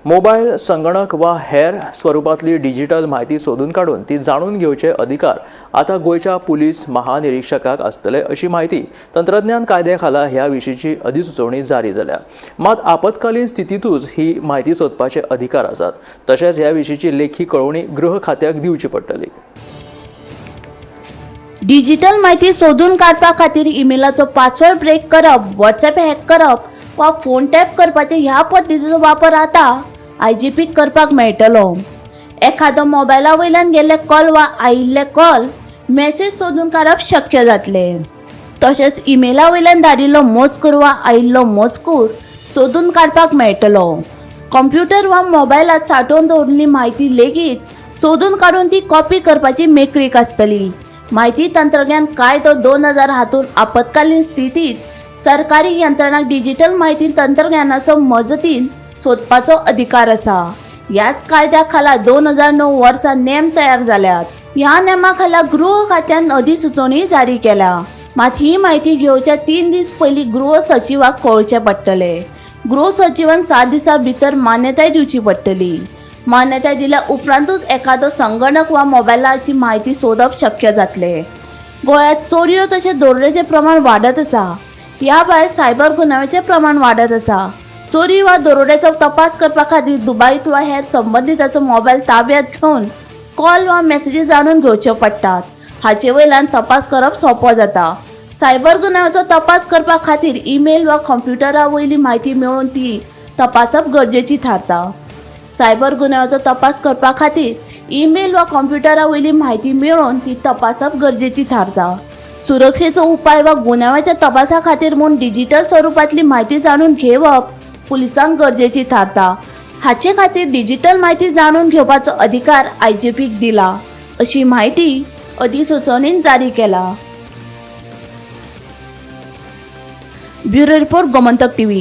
Mobile, संगणक वा हेर स्वरुपांतली डिजिटल म्हायती सोदून काडून ती जाणून घेवचे अधिकार आतां गोंयच्या पुलीस महानिरीक्षकाक आसतले, अशी म्हायती तंत्रज्ञान कायद्या खाला ह्या विशींची अधिसुचोवणी जारी जाल्या. मात आपत्कालीन स्थितींतूच ही म्हायती सोदपाचे अधिकार आसात. तशेंच ह्या विशींची लेखी कळोवणी गृह खात्याक दिवची पडटली. डिजिटल म्हायती सोदून काडपा खातीर इमेलाचो पासवर्ड ब्रेक करप, व्हॉट्सॲप हॅक करप वा फोन टॅप करपाचे ह्या पद्दतीचो वापर आतां आयजीपीक करपाक मेळटलो. एखादो मोबायला वयल्यान गेल्ले कॉल वा आयिल्ले कॉल मॅसेज सोदून काडप शक्य जातलें. तशेंच इमेला वयल्यान धाडिल्लो मजकूर वा आयिल्लो मजकूर सोदून काडपाक मेळटलो. कंप्युटर वा मोबायलात सांठोवन दवरिल्ली म्हायती लेगीत सोदून काडून ती कॉपी करपाची मेकळीक आसतली. म्हायती तंत्रज्ञान कायदो 2000 हातूंत आपत्कालीन स्थितीत सरकारी यंत्रणांक डिजिटल म्हायती तंत्रज्ञानाचो मजतीन सोदपाचो अधिकार आसा. ह्याच कायद्या खाला 2009 वर्सा नेम तयार जाल्यात. ह्या नेमा खाला गृह खात्यान अधिसुचोवणी जारी केल्या. मात ही म्हायती घेवच्या 3 दीस पयलीं गृह सचिवाक कळोवचें पडटलें. गृह सचिवान 7 दिसां भितर मान्यताय दिवची पडटली. मान्यताय दिल्या उपरांतूच एखादो संगणक वा मोबायलाची म्हायती सोदप शक्य जातलें. गोंयांत चोरयो तशें दरोड्याचें प्रमाण वाडत आसा. ह्या भायर सायबर गुन्यांवाचें प्रमाण वाडत आसा. चोरी वा दरोड्याचो तपास करपा खातीर दुबायीत वा हेर संबंदिताचो मोबायल ताब्यांत घेवन कॉल वा मॅसेजी जाणून घेवच्यो पडटात. हाचे वयल्यान तपास करप सोंपो जाता. सायबर गुन्यांवाचो तपास करपा खातीर ईमेल वा कंप्युटरा वयली म्हायती मेळोवन ती तपासप गरजेची थारता. सायबर गुन्यांवाचो तपास करपा खातीर ईमेल वा कंप्युटरा वयली म्हायती मेळोवन ती तपासप गरजेची थारता. सुरक्षेचो उपाय वा गुन्यांवाच्या तपासा खातीर म्हूण डिजिटल स्वरुपांतली म्हायती जाणून घेवप पुलिसांक गरजेची थारता. हाचे खातीर डिजिटल म्हायती जाणून घेवपाचो अधिकार आयजीपीक दिला, अशी म्हायती अधिसुचोवणेन जारी केला. Bureau report, Gomantak TV.